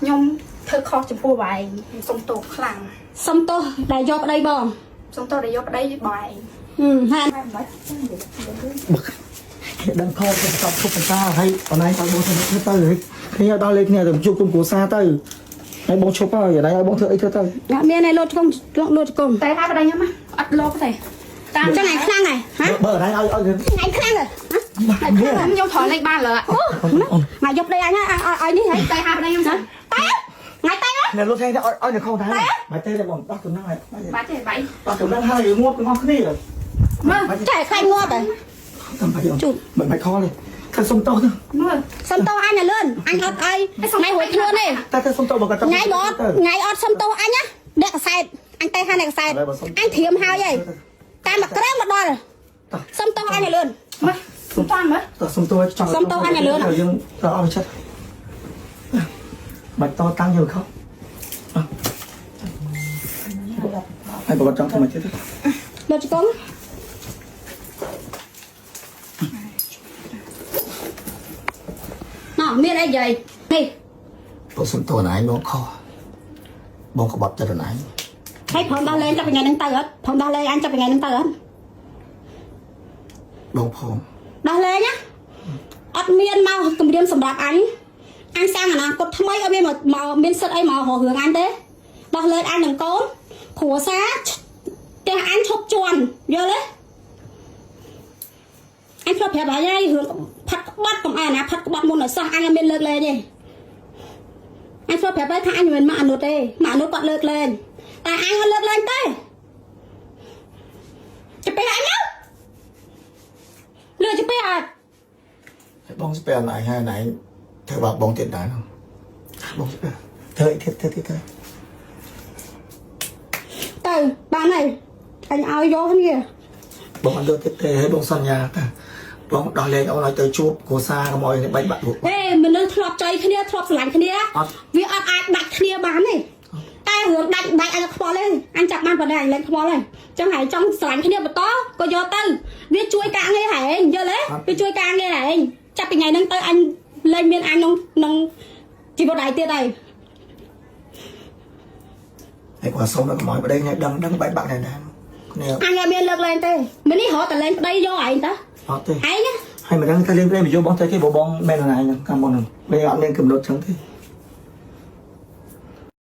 ខ្ញុំធ្វើខុសចំពោះបងឯងខ្ញុំសុំទោសខ្លាំង សុំទោសដែលយកប្តីបង សុំទោសដែលយកប្តីបងឯង ហឹមហើយ ហើយមិន បើគ្នាដឹងខុសទៅតបឈប់បន្តហើយអនឡាញឲ្យបងធ្វើទៅហើយគ្នាដល់លេខគ្នាទៅជួបគុំគ្រួសារទៅហើយបងឈប់ហើយអនឡាញឲ្យបងធ្វើអីធ្វើទៅ អត់មានឯលោតជង្គង់លោតជង្គង់ តែថាប្តីខ្ញុំអត់លោកទេតាម អញ្ចឹងឯងខ្លាំងហ៎ហ៎ បើអនឡាញឲ្យឲ្យ ឯងខ្លាំងហ៎ ខ្ញុំថយលេខបានលើ អូថ្ងៃយកប្តីអញឲ្យនេះហ៎ តែថាប្តីខ្ញុំសិន តែថ្ងៃតែ អ្នកលោកថៃឲ្យឲ្យនៅខុសដែរមិនទេបងដោះកំណឹងហើយ បាច់ទេបាច់ ដោះកំណឹងហើយងាប់ទាំងអស់គ្នា មើល ចែខ្លាញ់ងាប់ហ៎ តាមបាច់មិនបាច់ខលទេធ្វើសុំទោសទៅ មើល សុំទោសអញឲ្យលឿនអញអត់អីថ្ងៃរួចខ្លួនទេ តែធ្វើសុំទោសបើគាត់ ថ្ងៃបើអត់ថ្ងៃអត់សុំទោសអញណាអ្នកកសែតអញតែហាអ្នកកសែតអញត្រៀមហើយហីតាមមកក្រែមកដល់សុំទោសអញឲ្យលឿន មើលសុំតាន់មើល តោះសុំទោសចង់យើងទៅអស់ចិត្តបាច់តតាំងយើងខុសហើយបើគាត់ចង់ធ្វើមកទៀត លោកជង្គង់ណោះមានអីនិយាយនេះ បងសុំទោសណៃបងខុសបងក្បត់ចិត្តណៃ ហើយព្រមដោះលែងចាប់ពីថ្ងៃហ្នឹងទៅអត់ព្រមដោះលែងអញចាប់ពីថ្ងៃហ្នឹងទៅអត់ បងផង ដោះលែងណាអត់មានមកគម្រាមសម្រាប់អញអញសាងអនាគតថ្មីអត់មានមកមកមានសិទ្ធអីមករករឿងអញទេដោះលែងអញនឹងកូនគ្រួសារផ្ទះអញឈប់ជន់យល់ទេអញធ្លាប់ប្រាប់ហើយហើយរឿងផាត់ក្បត់កុំឲ្យអាណាផាត់ក្បត់មុនឲ្យសោះអញអត់មានលើកលែងទេអញធ្លាប់ប្រាប់ហើយថាអញមិនមែនមកអនុទេមកអនុគាត់លើកលែងតែអញអត់លើកលែងទេ ចាប់ពេលអញមកលឿនចាប់ពេលអត់ ហើយបងស្ពែណៃហើយណៃធ្វើបាបបងទៀតដែរបងស្ពែធ្វើអីទៀតធ្វើទៀតទៅ ទៅបានហើយអញឲ្យយកគ្នា បងអត់យកទៀតទេហើយបងសន្យាថាបងដោះលែងអូនឲ្យទៅជួបគ្រួសារកុំឲ្យបែកបាក់ពួក ហេមនុស្សធ្លាប់ចៃគ្នាធ្លាប់ស្រឡាញ់គ្នា អត់ វាអត់អាចដាច់គ្នាបានទេតែរឿងដាច់ដាច់អញខ្វល់ទេអញចាប់បានប៉ុណ្ណេះអញលែងខ្វល់ហើយចឹងហើយចង់ស្រឡាញ់គ្នាបន្តក៏យកទៅវាជួយការងារហែងយល់ទេវាជួយការងារហែងចាប់ពីថ្ងៃហ្នឹងទៅអញលែងមានអញក្នុងក្នុងជីវិតឯងទៀតហើយ ហើយគាត់សុំដល់កុំឲ្យប្តីគ្នាដឹងដឹងបែកបាក់ដែរណាគ្នា អញអត់មានលើកលែងទេមិននេះរត់តែលែងប្តីយកឯងតា អត់ទេ ឯងណា ហើយមិនដឹងថាលេងប្តីមកយកបងទៅគេបងបងមែនណៃហ្នឹងកាលមុនហ្នឹងវាអត់មានកំណត់ចឹងទេ